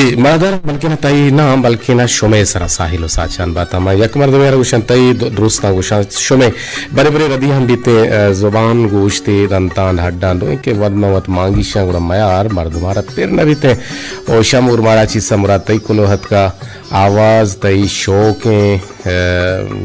اے مادر بلکنا تئی نام بلکنا شمے سرا ساحل و ساچان باتا۔ ما یک مردمے را گوشن تئی، دو-، درستاں گوشن شمے۔ برے برے ردی ہم بیتے، اے، زبان گوشتے دنتان ہڈاں دوئیں کہ وت مہ وت مانگیشاں گڑا میار مردمارا پر نہ بیتے۔ او شم اور مارا چیز سمرا تئی کلو ہتکا آواز تئی شوقیں۔ اے،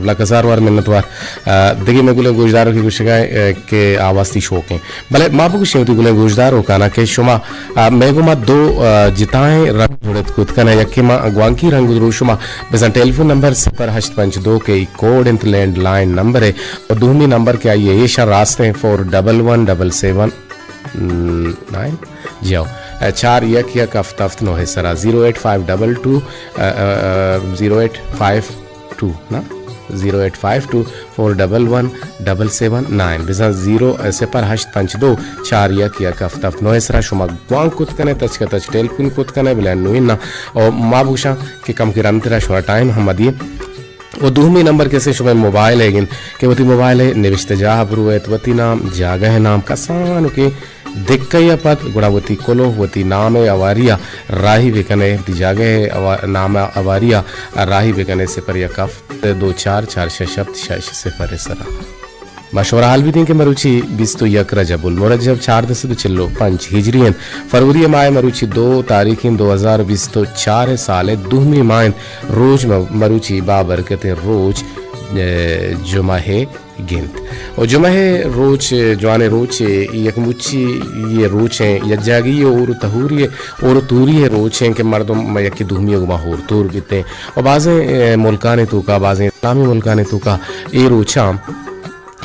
لک ہزار وار منت وار۔ اے، دگہ مئے گلیں گوشداروکے گوشگا، اے، کہ آواز تئی شوقیں۔ بلے ما بگوشیں وتی گلیں گوشداروکانا کہ شما، اے، مئے گوما دو، اے، جتائیں رنگ جڑت کت کن۔ یکے ما گوانکی رنگ دروشما بزاں ٹیلیفون نمبر صفر ہشت پنچ دو کہ ای کوڈ انت لینڈ لائن نمبر ہے۔ اور دومی نمبر کہ آئیے ایشا راستیں فور ڈبل ون ڈبل سیون نائن۔ جی ہو۔ اے، چار یک یک ہفت ہفت نو ہے سرا۔ زیرو ایٹ فائیو ڈبل ٹو، اے، اے، اے، زیرو ایٹ فائیو ٹو نا، زیرو ایٹ فائیو ٹو فور ڈبل ون ڈبل سیون نائن۔ بزاں زیرو، اے، صفر ہشت پنچ دو چار یک یک ہفت ہفت نو ہے سرا شما گوانک کت کنے، تچک تچ ٹیلیفون کت کنے، بلے انوین نا۔ او ما بگوشاں کہ کم کہ رنترا شما ٹائم ہم دیے۔ و دومی نمبر کسے شمئے موبائل ء گند کہ وتی موبائل ء نبشتہ جاہ ء برویت، وتی نام، جاگہ ء نام، کسانکیں دکہ ء پد گڑا وتی کلوہ، وتی نام ء ہواری ء راہی بکنے، وتی جاگہ ء ہوا-، نام ء ہواری ء راہی بکنے، صفر یک ہفت دو چار چار شش ہفت شش صفر ء سرا۔ ما شمارا حال بدیں کہ مروچی بیست و یک رجب المرجب چاردہ سد و چل و پنچ ہجری انت۔ فروری ماہ مروچی دو تاریخ انت، دو ہزار بیست و چار سال دومی ماہ انت۔ روچ م-، مروچی بابرکتیں روچ، اے، جمعہ گنت۔ و جمعہ روچ، جوانیں روچ، یک مچی یہ روچیں، یک جاگی اور تہوری، اور توری روچیں کہ مردم یکی دومی گما ہور تور بیتیں۔ و بازیں، اے، ملکانی توکا، بازیں اسلامی ملکانی توکا اے روچاں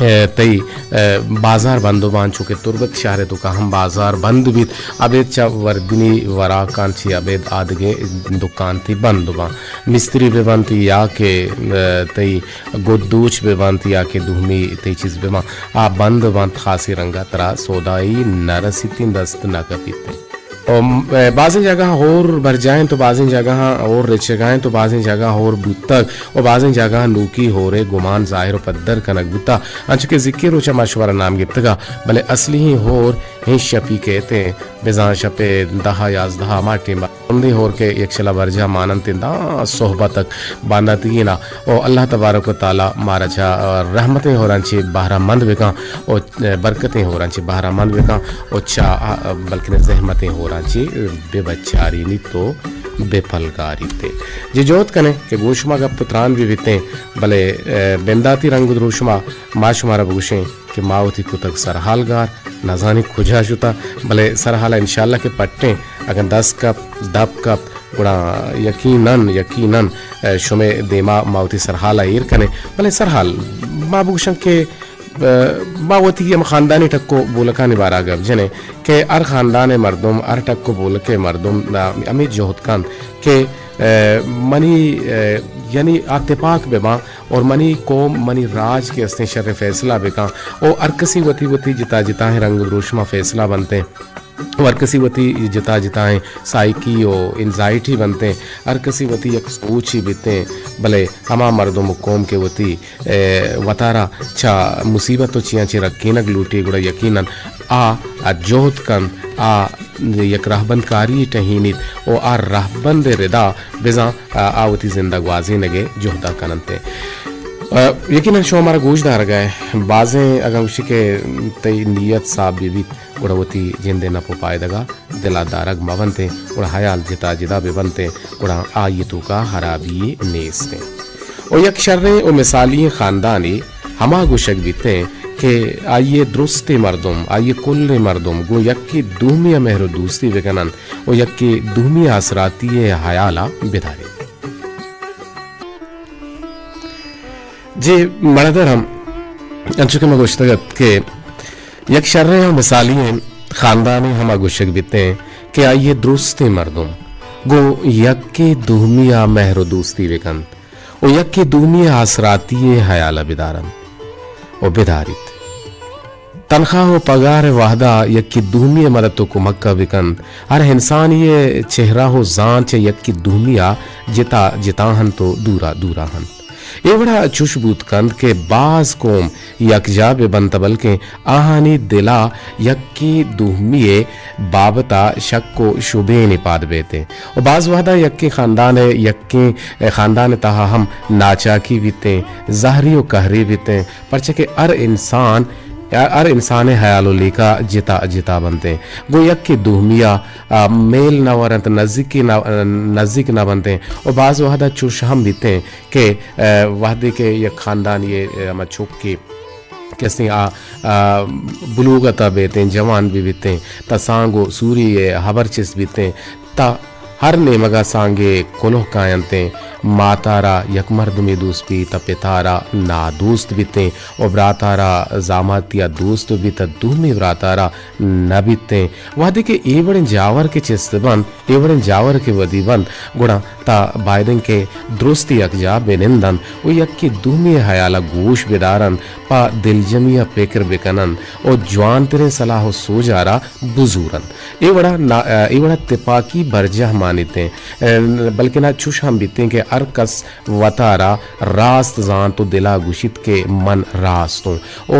اے، تئی، اے، بازار بند باں، چونکہ تربت شہر ء توکا ہم بازار بند بیت۔ ابید چہ وردنی وراکاں چی ابید آدگہ دکان تئی بند باں۔ مستری بہ بنت یا کہ، اے، تئی گدوچ بہ بنت یا کہ دومی تئی چیز بہ بنت، آ بند بنت، خاصی رنگا ترا سودائی نہ رسیتیں، دست نہ کپیتیں۔ و، اے، بازیں جاگہاں ہور برجاہ انت و بازیں جاگہاں ہور رچگا انت و بازیں جاگہاں ہور بوتگ و بازیں جاگہاں نوکی ہورے گمان ظاہر و پدر کنگ بوتا۔ انچو کہ زکی روچا ما شمارا نام گپتگا، بلے اصلی ہور ہنچ شپی کیت انت، بزاں شپ دہ یازدہ ہما ٹیم رندیں ہور کہ یکشلا برجاہ ماننت انت داں صحبتک بانداتگینا۔ و اللہ تبارک و تعالی مارا چہ رحمتیں ہوراں چہ بہرہ مند بکن و برکتیں ہوراں چہ بہرہ مند بکن و چہ، بلکن زحمتیں ہوراں چہ بہ بچارینیت و بہ پلگاریت۔ جی جہد کنیں کہ گوں شما گپ و تران بہ بیتیں، بلے، اے، بنداتی رنگ و دروشما ما شمارا بگوشیں کہ ما وتی کتگ سرحال گار، نزانیں کجا شتا، بلے سرحالا انشاءاللہ کہ پٹیں، اگن دست کپ، دپ کپ، گڑا یقیناً، یقیناً، اے، شمے دیما ما وتی سرحالا ایر کنیں۔ بلے سرحال ما بگوشن کہ، اے، ما وتی ہم خاندانی ٹکو بولکانی بارا گپ جنیں کہ ہر خاندان مردم، ہر ٹکو بولک مردم دا ہمے جہد کنت کہ، اے، منی، اے، یعنی آ تپاک بہ باں اور منی قوم، منی راج کہ استیں شر فیصلہ بکن اور ہر کسی وتی وتی جتا جتائیں رنگ و دروشما فیصلہ بنتیں۔ و ہر کسی وتی جتا جتائیں سائیکی و انزائٹی بنتیں، ہر کسی وتی یک سوچی بیتیں، بلے ہما مردم و قوم کہ وتی، اے، وتارا چہ مصیبت و چیاں چہ رکینگ لوٹی، گڑا یقیناً آ، آ جہد کنت، آ یک رہبند کاری ٹہینیت و آ رہبند ردا بزاں آ، آ وتی زند ء گوازینگ ء جہد ء کن انت۔ آ، یقیناً شما مارا گوش دارگ ء بازیں، اگاں گوشی کہ تئی نیت صاف بہ بیت، گڑا وتی جند ء نپ و پائدگ ء دل ء دارگ مہ بنت، گڑا حیال جتا جدا بہ بنت، گڑا آئی ء توکا ہرابی نیست۔ و یک شریں و مثالی خاندانے ہما گوشگ بیت کہ آئی ء درستیں مردم، آئی ء کلیں مردم گوں یکے دومی ء مہر و دوستی بہ کن انت۔ و یکے دومی آسراتی ء ہیال ء بداریں۔ جی مڑدر ہم انچو کہ ما گوشتگ ات کہ یک شریں ء مثالی ء خاندانے ہما گوشگ بیتیں کہ آئی ء درستیں مردم گوں یکے دومی ء مہر و دوستی بہ کنت و یکے دومی ء آسراتی ء ہیال ء بدارنت و بداریت۔ تنخواہ و پگار ء وہدا یکے دومی ء مدد و کمک ء بکنت۔ ہر انسانی ء چہرہ و زانت چہ یکے دومی ء جتا جتا انت و دورا دورا انت۔ اے وڑا چوش بوت کنت کہ باز قوم یکجاہ بہ بنت، بلکیں آہانی دلا یکے دومی ء بابت ء شک و شبینے پاد بیتیں و باز وہدا یکیں خاندان ء یکیں خاندان ء تہا ہم ناچاکی بیتیں، زہری و قہری بیتیں، پرچہ کہ ہر انسان ہر انسان ء ہیال و لیکہ جتا جتا بنتیں، گوں یکے دومی ء آ، میل نہ ورنت، نزیکی نہ، نزیک نہ بنتیں و باز وہدا چوش ہم بیتیں کہ، آ، وہدے کہ یک خاندانی ء، آ، ہما چکے کسیں آ، آ، بلوغ ء تہ بیتیں، جوان بہ بیتیں، تہ سانگ و سوری ء ہبر چست بیتیں، تہ ہر نیمگا سانگے کلوہ کاینتیں، ماتارا یک مردمے دوست بیت، تہ پتارا نادوست بیتیں و براتارا زاماتیا دوست بیت، تہ دومی براتارا نہ بیتیں۔ وہدے کہ اے وڑیں جاور کہ چست بنت، اے وڑیں جاور کہ ودی بنت، گڑا تہ بایدیں کہ درست یکجاہ بہ نندنت و یکے دومی ء ہیال ء گوش بدارنت، پہ دلجمی ء پکر بکننت و جوانتریں صلاح و سوج ء را بزورنت۔ اے وڑا نا-، اے وڑا تپاکی برجاہ مانیتیں، بلکنا چوش ہم بیتیں کہ ہر کس وتارا راست زانت و دلا گوشیت کہ من راست اوں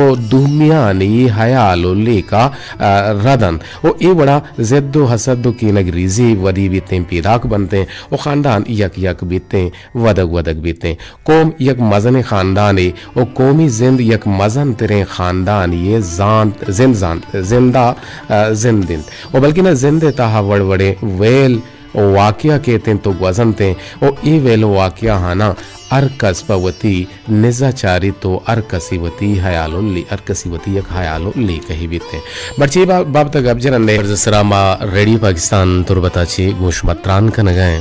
و دومیانی ہیال و لیکہ، آ، رد انت و اے وڑا زد و حسد و کینگ ریزی ودی بیتیں، پیداک بنتیں و خاندان یک یک بیتیں، ودگ ودگ بیتیں۔ قوم یک مزنیں خاندانے و قومی زند یک مزن تریں خاندانی زانت، زند زانت، زندا، آ، زند انت و بلکنا زند تہا وڑ وڑیں ویل و واقعہ کیت انت و گوزنت انت و اے ویل و واقعہ آناں ہر کس پہ وتی نزا چاریت و ہر کسی وتی ہیال و لی-، ہر کسی وتی یک ہیال و لیکہے بیت انت۔ مرچی با-، بابت ء گپ جنندے۔ عرض سلام، ما ریڈیو پاکستان تربت ء چہ گوں شما تران کنگ ء ایں۔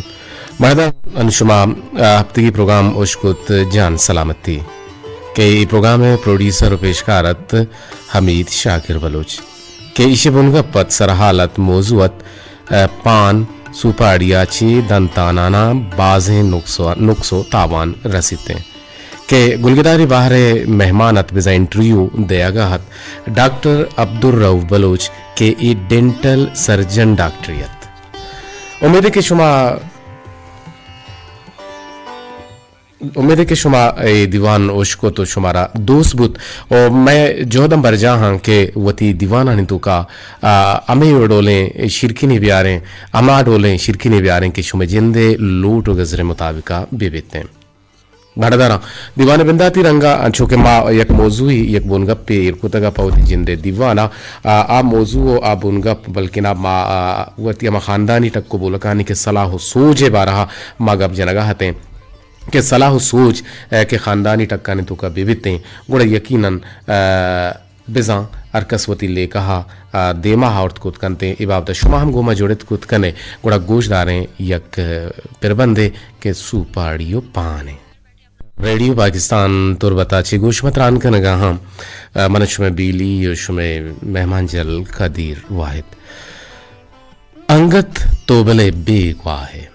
مردم ان شما، آ، ہفتگی پروگرام اشکت جان سلامتی کہ ای پروگرام ء پروڈیوسر و پیشکار ات حمید شاکر بلوچ کہ ایشی بنگپ ات سرحال ات موضوع ات پان، سوپاڑی ء چہ دنتاناناں بازیں نقص و، نقص و تاوان رسیت انت کہ گلگداری بہر ء مہمان ات، بزاں انٹرویو دیگ ء ات، ڈاکٹر عبدالرؤف بلوچ کہ اے ڈینٹل سرجن ڈاکٹرے ات۔ امید کہ شما امید کہ شما اے دیوان اشکت و شمارا دوست بوت و مئے جہد ہم برجاہ آں کہ وتی دیوانانی توکا، آ، ہمے ڈولیں شیرکنی بیاریں، ہما ڈولیں شیرکنی بیاریں کہ شمئے جندے لوٹ و گزرے مطابقا بہ بیتیں۔ بڑداراں دیوان بنداتی رنگا انچو کہ ما یک موضوعی، یک بنگپے ایر کتگا پہ وتی جندے دیوانا، آ، آ موضوع و آ بنگپ بلکنا ما، آ، وتی ہما خاندانی ٹک و بولکانی کہ صلاح و سوج بارہا ما گپ جنگا ہتیں۔ کہ صلاح و سوج، آ، کہ خاندانی ٹکانی توکا بہ بیتیں، گڑا یقیناً، آ، بزاں ہر کس وتی لیکہ ء، آ، دیما آورت کت کنت۔ اے بابت ء شما ہم گوں ما جڑت کت کن ئے، گڑا گوش داریں یک، آ، پربندے کہ سوپاڑی و پانے۔ ریڈیو پاکستان تربت ء چہ گوش متران کنگا ہاں، آ، من شمئے بیلی و شمئے مہمان جل قدیر واحد۔ انگت تو بلے بیگواہ ئے۔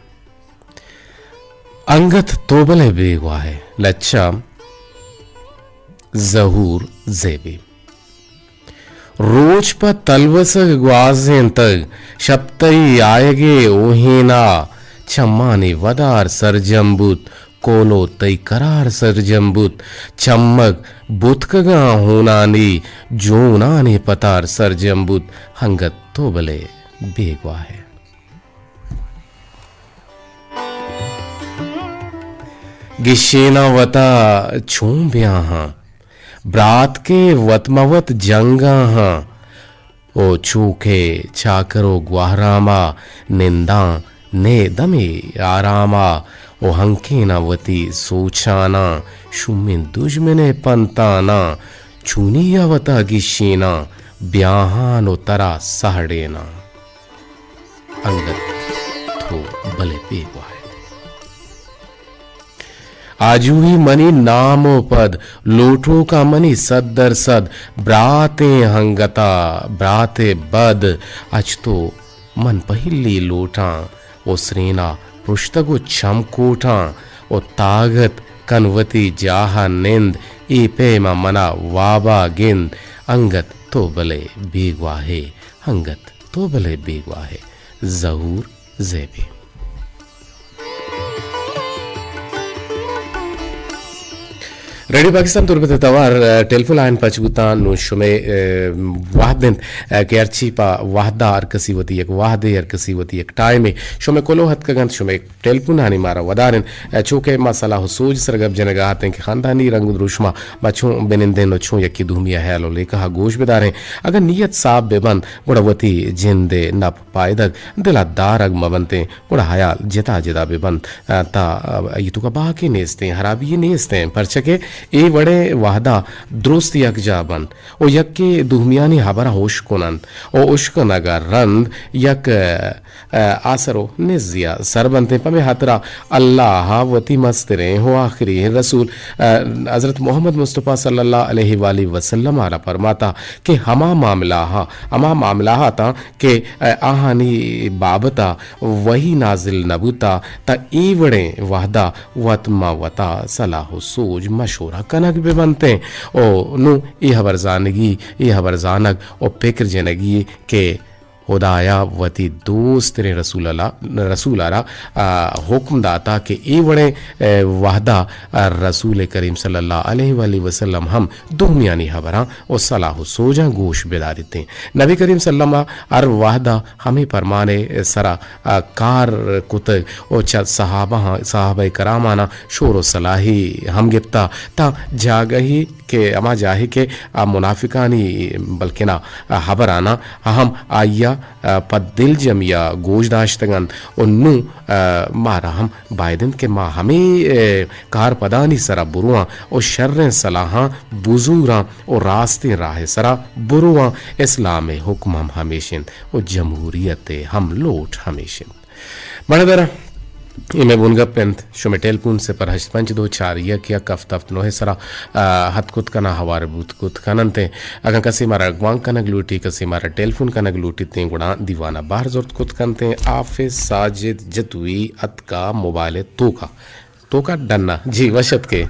انگت تو بلے بیگواہ ئے۔ لچہ ظہور زیبی۔ روچ پہ تلوسگ گوازینتگ، شپ تئی آیگے اوہینا، چمانی ودار سرجم بوت، کولو تئی قرار سرجم بوت، چمگ بوتکگاں ہونانی، جونانی پتار سرجم بوت، انگت تو بلے بیگواہ ئے۔ گشیناں وتا چون بیاہاں، برات کہ وت مہ وت جنگاہاں، او چو کہ چاکر و گوہراما ننداں نے دمے آراما، او ہنکیناں وتی سوچاناں شومیں دژمنے پنتاناں، چونیا وتا گشیناں بیاہان و ترا سہڑیناں۔ انگت تو بلے بیگواہ ئے۔ آجوئی منی نام و پد، لوٹوکاں منی صد درصد، براتیں انگتا برات بد، اچ تو من پہلی لوٹاں، و سرینا پرشتگ و چم کوٹاں، و تاگت کن وتی جاہ نند، اے پیما منا وابا گند، انگت تو بلے بیگواہ ئے۔ انگت تو بلے بیگواہ ئے۔ ظہور زیبی۔ ریڈیو پاکستان تربت ءِ توار، ٹیلیفون لائن پچ بوتاں، نوں شمئے، ء، وھد انت، ء، کہ ہرچی پہ وھدا ہر کسی وتی یک وھدے، ہر کسی وتی یک ٹائمے، شمئے کلوہ اتکگ انت، شمئے ٹیلیفونانی مارا ودار انت۔ ء، چو کہ ما سلاہ و سوج سر گپ جنگا اتیں کہ خاندانی رنگ و دروشما ما چوں بنندیں و چوں یکے دومی ءِ ہیال و لیکہا گوش بداریں۔ اگاں نیت صاف بہ بنت، گڑا وتی جند ءِ نپ پائدگ دلا دارگ مہ بنتیں، گڑا ہیال جتا جتا بہ بنت، ء، تا، ء، آئی توکا باکے نیستیں، ہرابی نیستیں، پرچا کہ اے وڑیں وھدا درست یکجاہ بنت و یکے دومیانی ہبراں اشکننت و اشکنگا رند یک، ء، ء، آسر و نزیا سر بنتیں۔ پمے ہاترا اللہ ء وتی مستریں و آخری رسول، ء، حضرت محمد مصطفی صلی اللہ علیہ وآلہ وسلم ء را پرماتا کہ ہما معاملہ، ہما معاملہ اتاں کہ آہانی بابت ء وحی نازل نہ بوتا، تہ اے وڑیں وھدا وت ماں وتا صلاح و سوج مشورہ کنگ بہ بنتیں۔ او نوں اے ہبر زانگی، اے ہبر زانگ و پکر جنگی کہ ہدایا وتی دوستریں رسول اللہ، رسول ء را، آ، حکم داتا کہ اے وڑیں، اے، وھدا، آ، رسول کریم صلی اللہ علیہ وآلہ وسلم ہم دومیانی ہبراں و صلاح و سوجاں گوش بداریتیں۔ نبی کریم صلی اللہ علیہ وسلم ء ہر وھدا ہمے پرمانے سرا، آ، کار کتگ و چہ صحابہ، صحابہ کرامانا شور و صلاحی ہم گپتا، تا جاگہی کہ ہما جاہے کہ آ منافقانی بلکنا ہبراناں ہم آئیا پہ دلجمیا گوش داشتگ انت و نوں مارا ہم باید انت کہ ما ہمے کارپدانی سرا برواں و شریں صلاحاں بزوراں و راستیں راہ سرا برواں۔ اسلام حکم ہم ہمیش انت و جمہوریت ہم لوٹ ہمیش انت۔ مڑدر، اے مئے بنگپ انت۔ شمئے ٹیلیفون صفر ہشت پنچ دو چار یک یک ہفت ہفت نوہ سرا، آ، ہت کت کناں، ہوار بوت کت کننت۔ اگاں کسے مارا گوانک کنگ لوٹی، کسے مارا ٹیلیفون کنگ لوٹیت، گڑا دیوانا بہر زرت کت کنت۔ حافظ ساجد جتوئی اتکا موبائل توکا۔ توکا ڈنا۔ جی، وش اتکے۔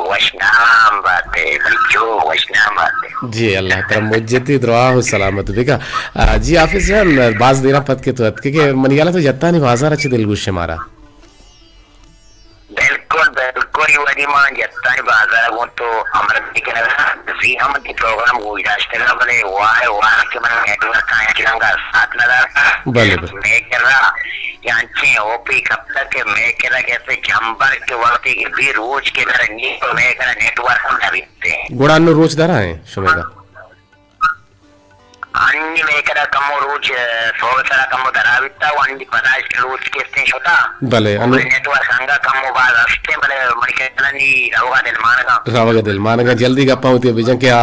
وشنام باتے، بچو، وشنام باتے۔ جی، اللہ ترا مجتی دراہ و سلامت بکا۔ آ، جی، حافظ جان، باز دیراں پد کہ تو اتکے کہ منی حالا تو جتانی بازار اچ دلگوش مارا۔ بالکل، بالکل، اے وڑی ما جتانی بازار گوں تو امر بکنگا، زی ہم دی پروگرام گوش داشتگا، بلے وائے وائے کہ من نیٹ ورک آیا چلنگا ساتھ نہ دارتا۔ بلے، بلے۔ میں کرا کہ انچیں اوپی کپتگ کہ مئے کرا کسے جمبر کہ وقتی کہ بی روچ کہ در نی تو مئے کرا نیٹ ورک ہم نہ بیت۔ گڑا انو روچ درا ہیں شمئے دا؟ انی مئے کرا کمو روچ، سوب سرا کمو درا بیتا و انی پدا اش روچ کستیں شتا۔ بلے، انو نیٹ ورک انگا کمو باز ہستیں، بلے منی کرا نی روگا دلمانگا۔ روگا دلمانگا، جلدی گپا ہوتی بجن کہ آ،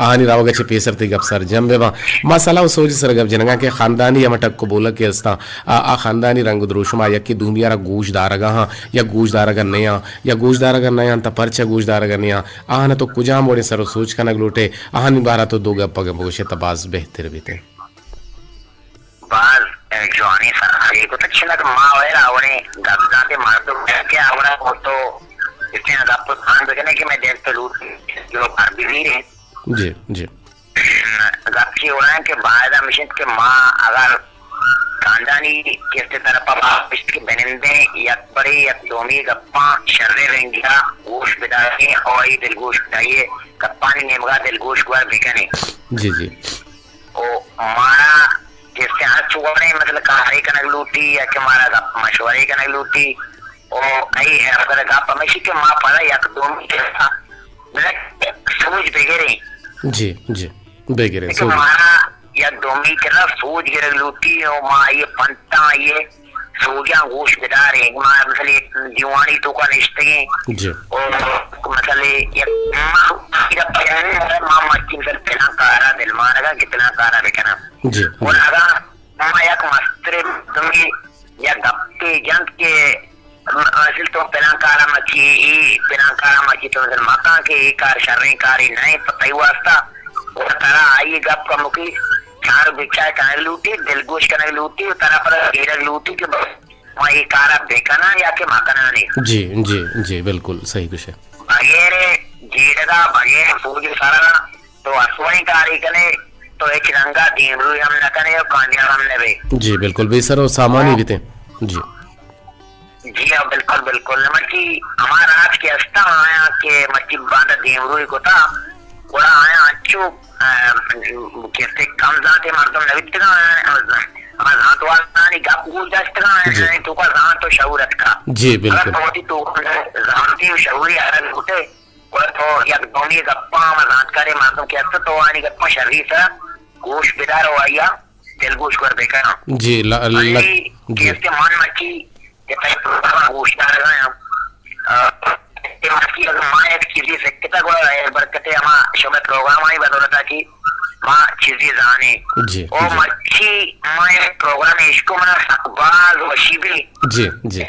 آہانی روگا چہ پیسر تی گپ سرجم ببا۔ ما سلاہ و سوج سر گپ جنگا کہ خاندانی ہم ٹک و بولک کہ استاں۔ آ، آ خاندانی رنگ و دروشم ء یکے دومی ء را گوش دارگ ء آں یا گوش دارگ ء نیاں یا گوش دارگ ء نیاں تہ پرچہ گوش دارگ ء نیاں؟ آہان ء تو کجام وڑیں سر و سوج کنگ لوٹ ئے؟ آہانی بارہ ء تو دو گپ اگاں بگوش ئے تہ باز بہتر بیت۔ باز جوانیں سوالے کتگ، چنک ما ویل آ وڑیں گپ داتے مردم کہ آ وڑا تو اتنے گپ زان بکنے کہ میں دل تو لوٹ جو بار بزیر ہیں۔ جی، جی۔ گپ چی وڑا کہ باید ہمیش انت کہ ما اگر خاندانی کسے طرف ء باوشت کہ بنندیں یک برے یک دومی گپاں شریں رنگیا گوش بداریں اور ای دلگوش بدائیے گپانی نیمگا دلگوش گور بکنیں۔ جی، جی۔ او مارا کسے ہر چوڑیں مطلب کارے کنگ لوٹی یا کہ مارا گپ مشورے کنگ لوٹی۔ او ای اگر گپ ہمیشی کہ ما پدا یک دومی کرا مطلب سوج بگریں۔ جی، جی۔ بگریں، کہ سوج۔ مارا یک دومی کرا سوج گرگ لوٹی او ما آئی پنتاں آئی سوجاں گوش بداریں۔ ما مثل یک دیوانی توکا نشتگیں۔ جی۔ او مثل یک ما، ما مرچی مثل پلان کارا دلمانگا کہ پلان کارا بکناں۔ جی، اور جی۔ اگاں ما یک مسترے مردمی یک گپے جنت کہ اصل تو پلان کارا مچی، ای پلان کارا مچی تو مثل مکان کہ ای کار شریں کاری نہ انت پہ تئی واسطہ۔ و ترا آئی گپ کمکی چار بچار کنگ لوٹی، دلگوش کنگ لوٹی، و ترا پدا گیرگ لوٹی کہ بس ما ای کارا بکناں یا کہ مکناں نے۔ جی، جی، جی، بالکل صحیح گوشے۔ بغیر جیڑگا، بغیر سوج سرا تو اسوائیں کارے کنے تو ہچ رنگا دیمروی ہم نہ کنے و کامیاب ہم نہ بے۔ جی، بالکل بے سر و سامانی بیتے۔ جی۔ جی ہاں، بالکل، بالکل۔ مرچی ہما راج کہ ہستا آیاں کہ مرچی باندا دیمروئی کتا، گڑا آیاں انچو، آ، کسے کم زانتے مردم نہ بیتگاں، آیاں ہما زانت والانی گپ گوش داشتگاں، جی۔ آیانی توکا زانت و شعور اتکا۔ جی، بالکل۔ اگر تو وتی توکا زانتی و شعوری آرگ بوتے، گڑا تو یک دومی گپاں ہما زانتکاریں مردم کہ ہست تو آیانی گپاں شری سرا گوش بدار و آیا دلگوش ور بکن۔ جی، ل-، ل-، بلے جی۔ کسے من مرچی کہ تئی پروگرام ءَ گوشدارگ ءَ آں۔ آ، کہ مرچی اگاں ما یک چیزے سکتا گڑا خیر برکت ءَ ہما شمئے پروگرام آئی بدولت ءَ کہ ما چیزے زانیں۔ جی، او جی۔ مرچی ما یک پروگرام اشکو منا سک باز وشی بی۔ جی، جی۔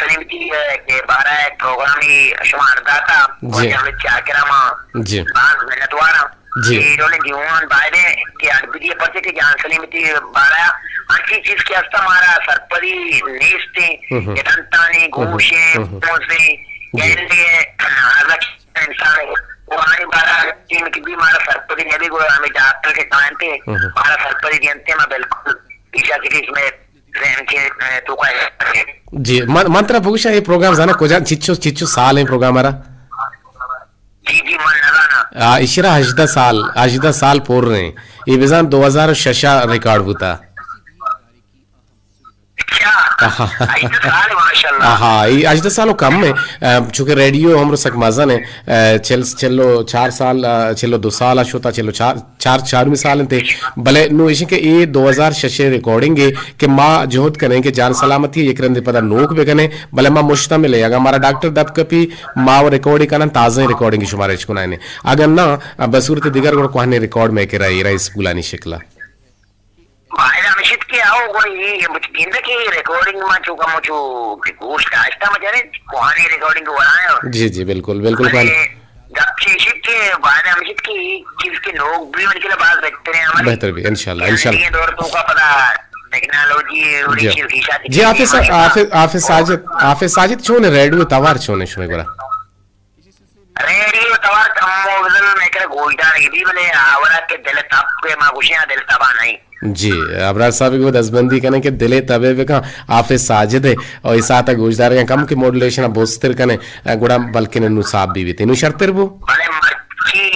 سلیم کی، اے، کہ بارہ یک پروگرامی شما ارداتا، جی۔ واجہ حمید چاکرہ ما جی۔ باز منتواراں۔ جی۔ اے ڈولیں دیوان باید ایں کہ اڈ بدی، پرچے کہ جان سلیم تی بارہ انچیں چیز کہ ہستا مارا سرپدی نیست ایں، ہم۔ کہ دنتانی ہم۔ گوش ایں، ہم۔ پوز ایں، جی۔ گندے ایں، ہر انسان ایں۔ قرآن بارہ ٹیم کی بھی مارا سرپدی نبی گو ہمیں ڈاکٹر کے کائنتے، ہم۔ مارا سرپدی دینتے، ما بالکل ایشا چیز میں ذہن کے، اے، تو کا جی، من، من ترا بگوشاں، اے پروگرام زانا کجا، چچو، چچو سال ایں پروگرام را؟ جی، جی، من نہ زاناں۔ آ، ایشرا ہژدہ سال، ہژدہ سال پُر ایں۔ اے بزاں دو ہزار و شش ءَ ریکارڈ بوتا۔ اچھا۔ آہا۔ ہژدہ سال، ماشاءاللہ۔ آہا، اے ہژدہ سال و کم ایں۔ آ، چونکہ ریڈیو عمر سک مزن ایں۔ آ، چل، چل و چار سال، آ، چل و دو سال ءَ شتا، چل و چار، چار، چارمی سال انت۔ بلے نوں ایش کہ اے دو ہزار شش ءِ ریکارڈنگ ایں کہ ما جہد کنیں کہ جان سلامتی یک رندے پدا نوک بکنیں، بلے ما مشتمل ایں۔ اگاں مارا ڈاکٹر دپ کپی، ما و ریکارڈ کنن، تازہ ریکارڈنگ شمارا اچ کنائیں۔ اگاں نہ، بصورت دیگر گڑا کوہنیں ریکارڈ مئے کرا ایر ایں اسکولانی شکلا۔ باید ہمشت کہ آؤ گڑا اے مچ گندہ کہ اے ریکارڈنگ ما چو کمو چو گوش داشتا، مجھے کوہنیں ریکارڈنگ وڑا ایں۔ جی، جی، بالکل، بالکل، بلے کوہنیں۔ گپ چیشی کہ باید ہمشت کہ اے چیز کہ نوک بھی ان کے لیے باز بہتر ایں ہمارے۔ بہتر بھی، انشاءاللہ، یعنی انشاءاللہ۔ یہ دور تو کا پتا ٹیکنالوجی اور جی۔ چیز کی شادی جی، حافظ، ماشاءاللہ۔ حافظ، حافظ ساجد، حافظ ساجد چون ایں؟ ریڈیو توار چون ایں شمئے گورا؟ ریڈیو توار کم موزل میں کرا گوشدار بھی بلے آورا کہ دل تب کے ما گوشیاں دل تبا نہیں۔ جی، ابرار صاحب کو دستبندی کنیں کہ دل تبے بکن، حافظ ساجد ایں اور اس ساعت گوشدار کم کہ ماڈولیشن بوستر کنیں، گڑا بلکہ نو صاحب بھی بیتے، نو شرتر بو۔ بلے مرچی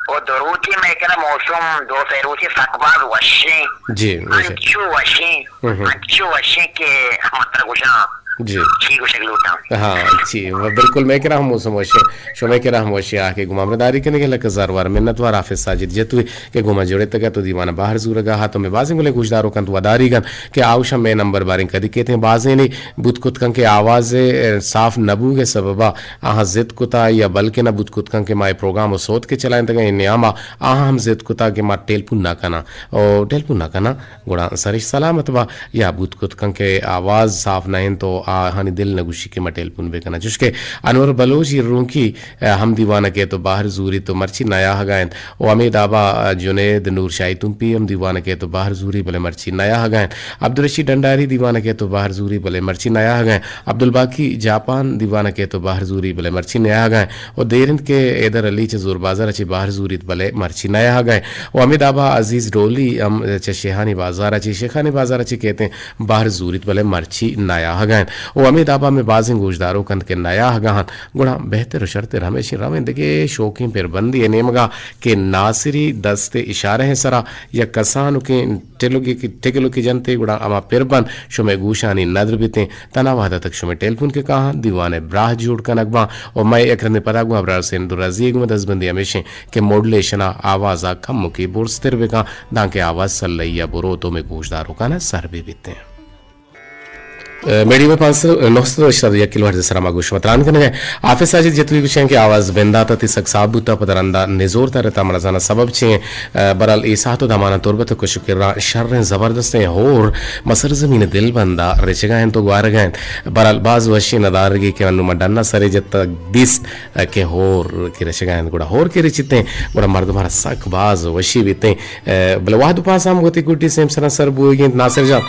او دو روچے مئے کرا موسم، دو سے روچے سک باز وشیں۔ جی، وشیں۔ انچو وشیں، ہم ہم۔ انچو وشیں کہ من ترا گوشاں۔ جی۔ چی گوشگ لوٹاں۔ ہاں، جی، و بالکل مئے کرا ہم موسم وشیں۔ شمئے کرا ہم وشیں، آ کہ گوں ما ہمراہداری کنگے لک ہزار وار منت وار حافظ ساجد جتوئی کہ گوں ما جڑتگ ات و دیوان بہر زورگا ات و مئے بازیں گلیں گوشداروک انت وداریگ انت کہ آوشاں مئے نمبر باریں کدی کیتیں بازینے بوت کت کن کہ آواز، اے، صاف نہ بوگ ءِ سببا آہاں ضد کتا یا بلکنا بوت کت کن کہ ما اے پروگرام و سوت کہ چلائینتگاں اے نیاما آہاں ہم ضد کتا کہ ما ٹیلپون نہ کناں و ٹیلپون نہ کناں گڑا سرش سلامت با یا بوت کت کن کہ آواز صاف نہ انت و آہانی دل نہ گوشی کہ ما ٹیلپون بکناں۔ چوشکہ انور بلوچ ای رونکی، اے، ہم دیوان ءَ کیت و بہر زوریت و مرچی نیاہگا انت۔ و ہمے دابا جنید نور شاہی تمپی ہم دیوان ءَ کیت و بہر زوری بلے مرچی نیاہگا انت۔ عبدالرشید ڈنڈاری دیوان ءَ کیت و بہر زوری بلے مرچی نیاہگا انت۔ عبدالباقی جاپان دیوان ءَ کیت و بہر زوری بلے مرچی نیاہگا انت۔ و دیر انت کہ حیدر علی چہ زور بازار ءَ چہ بہر زوریت بلے مرچی نیاہگا انت۔ و ہمے دابا عزیز ڈولی ہم چہ شیخانی بازار ءَ چہ، شیخانی بازار ءَ چہ کیت انت بہر زوریت بلے مرچی نیاہگا انت۔ و ہمے دابا ہمے بازیں گوشداروک انت کہ نیاہگا انت۔ گڑا بہتر و شرتر ہمیشیں رویں دگہ شوکیں پربندے ءِ نیمگا کہ ناصری دست ءِ اشارہ ءِ سرا یک کسانکیں ٹلگے کہ، ٹگلکے جنتے گڑا ہما پربند شمئے گوشانی ندر بیتیں۔ تنا وہداتک شمئے ٹیلپون کہ کاہاں دیوان ءِ براہ جوڑ کنگ باں و مئے یک رندے پدا گوں ابرار حسین درازی ءِ گوں دزبندی ہمیشیں کہ ماڈولیشن ءَ آواز ءَ کمکے برزتر بکاں دانکہ آواز سلئی ءَ بروت و مئے گوشداروکاں سر بہ بیتیں۔ میڈیم پانچ سو، نو سو اشتاد یک کلو ہرٹز ءِ سرا ما گوش متران کنگ ءَ۔ حافظ ساجد جتوئی گوشیں کہ آواز بندات ءَ تئی سک صاف بوتا، پدا رندا نزور ترتا، من نزاناں سبب چے ایں۔ بہرحال اے ساعت و دمانا تربت و کش و کرا شریں زبردستیں ہور مسر زمین دلبندا رچگا انت و گوارگا انت۔ بہرحال باز وشیں ندارگے کہ انو ما ڈنا سرے جتا دیست کہ ہور کہ رچگا انت، گڑا ہور کہ رچیتیں گڑا مردمارا سک باز وشی بیتیں۔ بلے وہد پاس ہم وتی گڈی سیم سرا سر بوئیگ انت۔ ناصر جان،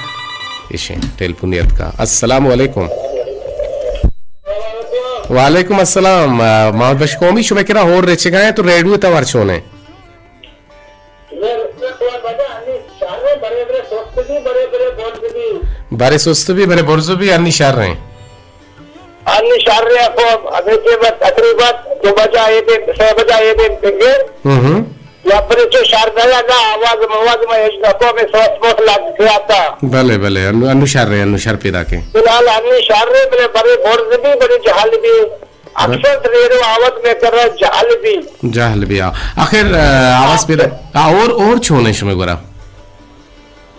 ایشیں ٹیلیفون اتکا۔ السلام علیکم۔ وعلیکم السلام۔ آ، محمد بخش قومی، شمئے کرا ہور رچگا انت تو ریڈیو توار چون انت؟ برے سست بی، برے برز بی، انی شر انت۔ انی شر ءَ کو ہمیشہ بس تقریباً دو بجہ اے دے، سے بجہ اے دے بگے۔ ہم ہم۔ یا پر چو شر نہ لگا، آواز مواز میں ہیچ نہ کو، میں سوچ موت لگ گیا تھا۔ بلے، بلے، انو، انو شر ہے، انو شر پیدا کے۔ فی الحال انی شر ہے، بلے بڑے برز بھی، بڑے جہل بھی۔ اکثر ریڈو آواز میں کر رہا جہل بھی۔ جہل بھی، آ۔ آخر، آ، آواز پیدا، آ، اور، اور چون ہے شمے گورا؟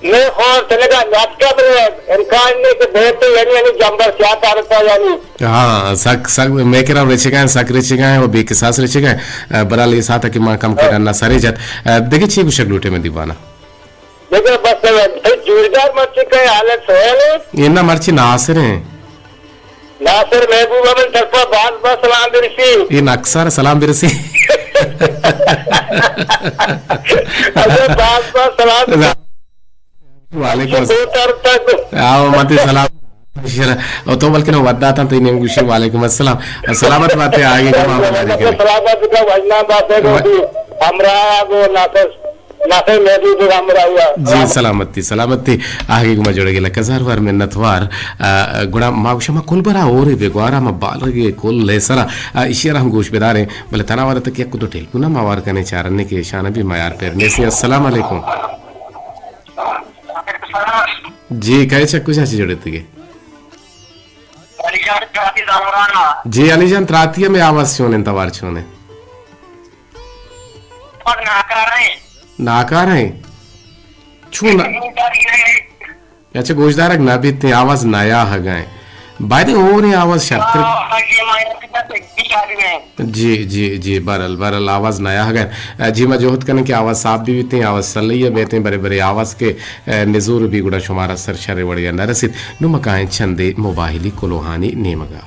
میں خور تنگا ناتکا بلے امکان نہیں کہ بہتر یعنی، یعنی جمبر سیاہ تارتا یعنی۔ ہاں، سک، سک، میں کرا رچگا ہیں، سک رچگا ہیں، وہ بے کساس رچگا ہیں۔ آ، برال یہ ساعت کہ ماں کم کے ڈننا سرے جت۔ آ، دیکھے چی گوشک لوٹے میں دیوانا۔ دیکھے بس، آ، جوڑدار مرچی کا حالت سوال ہے۔ یہ نہ مرچی ناصر ہیں۔ ناصر محبوب من طرفا باز باز سلام برسی۔ اے نکسر سلام برسی۔ اچھا، باز باز سلام۔ وعلیکم السلام۔ دو طرف تک۔ آؤ، متی سلام۔ شر-، او تو بلکہ نو وداتا تو انہیں گوشی وعلیکم السلام۔ سلامت باتے آگے کو معاملہ دیکھنے۔ سلامت کا وجنا بات ہے، و- ہمراہ کو ناصر۔ ناصر محبوب ہمراہ ہوا۔ جی، سلامتی، سلامتی۔ آگے گما جوڑے گے لکھ ہزار وار منت وار۔ آ، گڑا ما گوشا ما کل برا اور بے گوارا ما بالغ کل لے سرا۔ آ، اشی را ہم گوش بداریں، بلے تنا وارا تک یک دو ٹیلیفون ما وار کنے چارنے کے شان بھی میار پر نیسی۔ السلام علیکم۔ جی، کہے چک کجا چی جوڑے تگے؟ جی، علی جان، تراتی میں آواز چونے، توار چونے؟ ناکارہ ایں۔ ناکارہ ایں؟ چون؟ اچھا، گوشدارگ نہ بیت، آواز نیا ہگائیں۔ باید اور آواز شرتر۔ جی، جی، جی، برل، برل، آواز نیا ہگائیں۔ جی، ما جہد کنیں کہ آواز صاف بھی بیتیں، آواز سلئی بیتیں، برے برے آواز کے، اے، نزور بھی گڑا شمارا سر شر وڑیا نہ رسیت۔ نو مکائیں چندے موبائلی کلوہانی نیمگا۔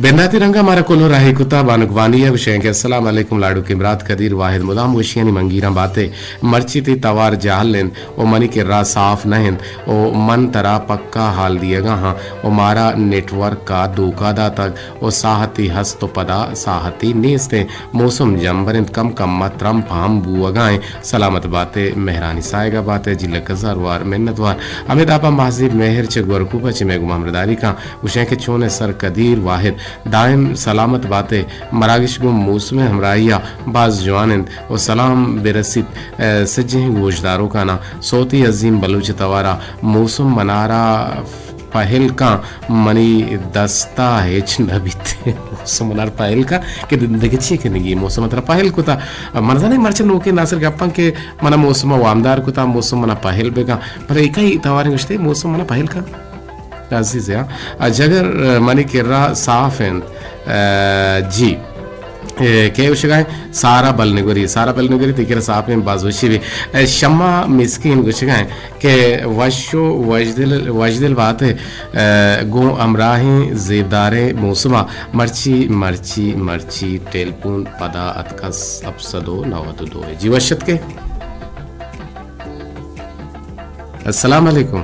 بنداتی رنگ ءَ مارا کلو راہی کتا، بانکوانی ءَ گوشیں کہ السلام علیکم لاڈوکیں برات قدیر واحد، مدام وشیانی منگیراں باتے، مرچی تئی توار جہل انت و منی کرا صاف نہ انت و من ترا پکا حال دیگا ہاں و مارا نیٹ ورک ءَ دھوکا داتگ و ساہتی ہست و پدا ساہتی نیست انت۔ موسم جمبر انت، کم کم ءَ ترمپ ہم بوگا انت۔ سلامت باتے، مہرانی ساہگا باتے، جی لکھ ہزار وار منت وار۔ ہمے دابا مہذیب مہر چہ گورکوپ ءَ چہ مئے گوما ہمراہداری کن۔ گوشیں کہ چون ئے سر قدیر واحد، دائم سلامت باتے، مراگش گوں موسم ءِ ہمراہی ءَ باز جوان انت و سلام برسیت، اے، سجہیں گوشداروکاناں۔ سوتی عظیم بلوچ توارا موسم منارا پہل کن، منی دستا ہچ نہ بیت۔ موسم منار پہل کن کہ دگہ چی کنگی، موسم ترا پہل کتا۔ من زانیں مرچی نوکیں ناصر گپاں کہ منا موسم ءَ وامدار کتا، موسم منا پہل بکن، بلے ایکا ای تواریں گوشتے موسم منا پہل کن۔ عزیز ءَ، آ، جگر، آ، منی کرا صاف انت۔ آ، جی۔ اے، کئے گوشگا انت؟ سارا بلنگوری، سارا بلنگوری تئی کرا صاف انت، باز وشی بی۔ اے، شما مسکین گوشگا انت کہ وش و وشدل، وشدل بات ئے، اے، گوں ہمراہیں زیبداریں موسما مرچی، مرچی، مرچی ٹیلیفون پدا اتکس ہپت سد و نود و دو۔ جی وش اتکے۔ السلام علیکم۔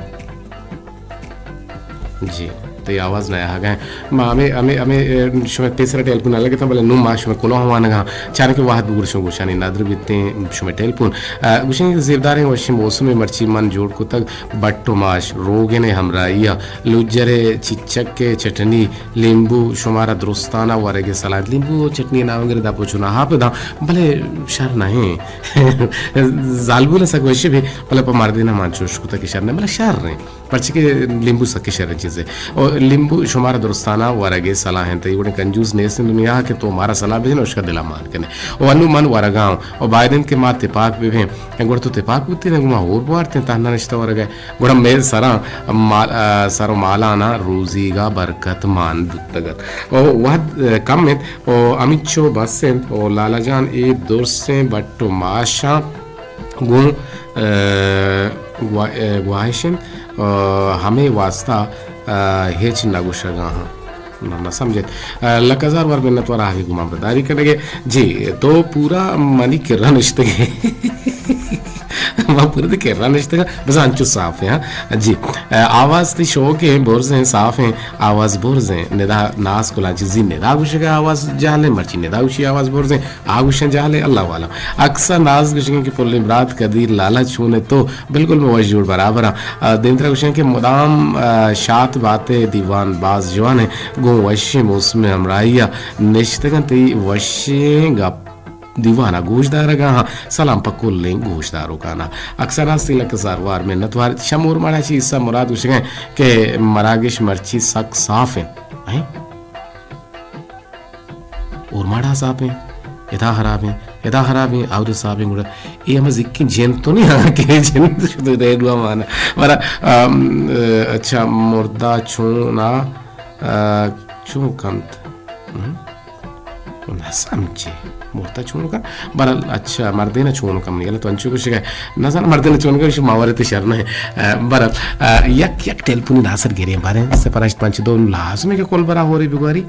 جی، تئی آواز نہ آہگا۔ ما ہمے، ہمے، ہمے، اے، شمئے پیسرا ٹیلیفون نہ لگتاں، بلے نوں ما شمئے کلوہ وانگا۔ چاریں کہ وہد بگور شمئے گوشانی ندر بیتیں، شمئے ٹیلیفون۔ اے، گوشیں کہ زیبداریں وشیں موسمے مرچی من جوڑ کتگ، بٹ و ماش، روگن ءِ ہمراہی ءَ، لجر ءِ چچک ءِ چٹنی، لیمبو، شمارا درستانا ورگ ءِ صلاح انت۔ لیمبو چٹنی نام گرے دا پوچو نہ ہاپ داں، بلے شر نہ ایں۔ زالبول سک وشی بی، بلے پہ مردیناں من چوش کتگ کہ شر نہ، بلے شر ایں۔ پرچہ کہ لیمبو سکیں شریں چیزے۔ او لیمبو شمارا درستانا ورگ ءِ صلاح انت۔ تئی وڑیں کنجوس نیست انت دنیا کہ تو مارا صلاح بدے نہ، اشکا دلا مان کنے۔ او انو من ورگا اوں۔ او باید انت کہ ما تپاک ببیں۔ گڑا تو تپاک بوتیں نہ، گوں ما ہور بوارتیں، تہنا نشتہ ورگ ءَ۔ گڑا مئے سراں مال، آ، سر و مالاناں روزیگا برکت مان بوتگ ات۔ او وہد، آ، کم انت، او ہمینچو بس انت، او لالا جان اے درسیں بٹ و ماشاں گوں، آ، گوا-، آ، گواہش انت، آ، ہمے واسطہ، آ، ہچ نہ گوشگا ہاں۔ نہ، نہ سمجھت۔ آ، لک ہزار وار منت وار آہگی گوں ہمراہداری کنگے۔ جی، تو پورا منی کرا نشتگے۔ ما پورے دے کرا نشتگا، بس انچو صاف ہیں، ہاں۔ جی، آواز تئی شوق ہیں، برز ہیں، صاف ہیں، آواز برز ہیں۔ ندا ناز کلانچی، زی ندا گوشگا آواز جہل ہیں، مرچی ندا گوشی آواز برز ہیں، آ گوشن جہل ہیں، اللہ عالم۔ اکثر ناز گوشگیں کہ پلیں برات قدیر لالا چون ہے تو، بالکل میں وش جوڑ برابر ہاں۔ آ، دیمترا گوشن کہ مدام، آ، شات باتے دیوان باز جوان ہیں، گوں وشیں موسم ہمراہی نشتگن تئی وشیں گپ دیوانا گوش دارگا ہاں۔ سلام پہ کلیں گوش داروکانا۔ اکثر ہستی لک زاروار منتوار۔ شمور ماڑا چی حصہ مراد گوشگیں کہ مراگش مرچی سک صاف ہیں۔ ہیں؟ اور ماڑا صاف ہیں، ادا خراب ہیں، ادا خراب ہیں، آود صاف ہیں، گڑا اے ہمیں ذکی جن تو نہیں آگا کہ جن شد ریڈوا مانا۔ برا، ام، اچھا، مردہ چون آ، آ، چون کنت؟ ہم؟ نہ سمجھے۔ مرتا چون کن؟ برحال، اچھا، مردین چون کن؟ نہیں، تو انچو گوشگا۔ نہ زان مردین چون کن، شما ورتے شر نہ ہے۔ آ، برحال، آ، یک، یک ٹیلیفونی ناصر گریں باریں، صفر ہشت پنچ دو لازم ہے کہ کل برا ہورے بگواری۔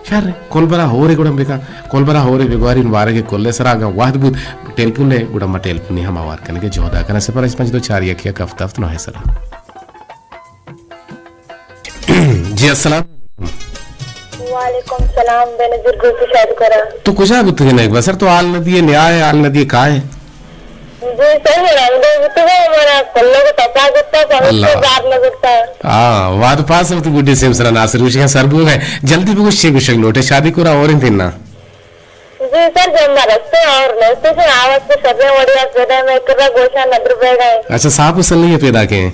شر، کل برا ہورے گڑا بکا، کل برا ہورے بگواری، بارے کہ کل سرا اگاں وحد بود، ٹیلیفون لے، گڑا ما ٹیلیفونی ہم آوار کنگے جہدا کنا، صفر ہشت پنچ دو چار یک یک ہفت ہفت نو ہے سلام۔ جی، السلام۔ وعلیکم السلام، بینظیر گل تو شاد کرا۔ تو کجا بوتگے نیک بسر؟ تو حال ندیے، نیائے، حال ندیے، کائے؟ جی، صحیح ہے، ہم دو بوتگے، ہمارا کلو کو تپا گتا، تو ہم اللہ۔ سے بات نہ کرتا۔ ہاں، واد پاس ہم تو گڈی سیم سرا ناصر گوشگا سر بو گئے۔ جلدی بگوش چے گوشگ لوٹے، شادی کرا اور انت نا؟ جی سر، جمع رستے اور نیستے سے آواز کے سبیں وڑیا پیدا میں کرا گوشا ندر بہ گئے۔ اچھا، صاف و سلئی پیدا کے؟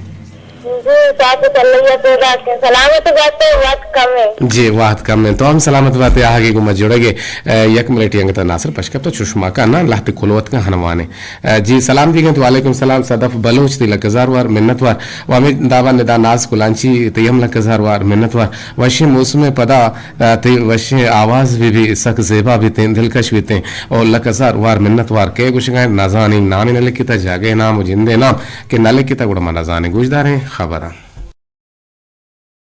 جی، صاف و سلئی پیدا کے۔ سلامت بات ہے، وقت کم ہے۔ جی، وقت کم ہے۔ تو ہم سلامت بات ہے، آگے کو مت جڑے گے۔ اے، یک منٹ ینگ تا ناصر پشکپ تو چشما کا نا لہتے کلوت کا ہنوانے۔ اے، جی، سلام دیگن تو وعلیکم سلام، صدف بلوچ تی لک ہزار وار منت وار۔ و ہمیں دابا ندا ناز کلانچی تی ہم لک ہزار وار منت وار۔ وشیں موسم پدا، اے، تی وشیں آواز بھی، بھی سک زیبا بھی تیں، دلکش بھی تیں۔ اور لک ہزار وار منت وار۔ کے گوشگا نزانی نامی نلکتا، جاگے نام و جندے نام کہ نلکتا گڑا ما نزانی۔ گوشداریں خبراں۔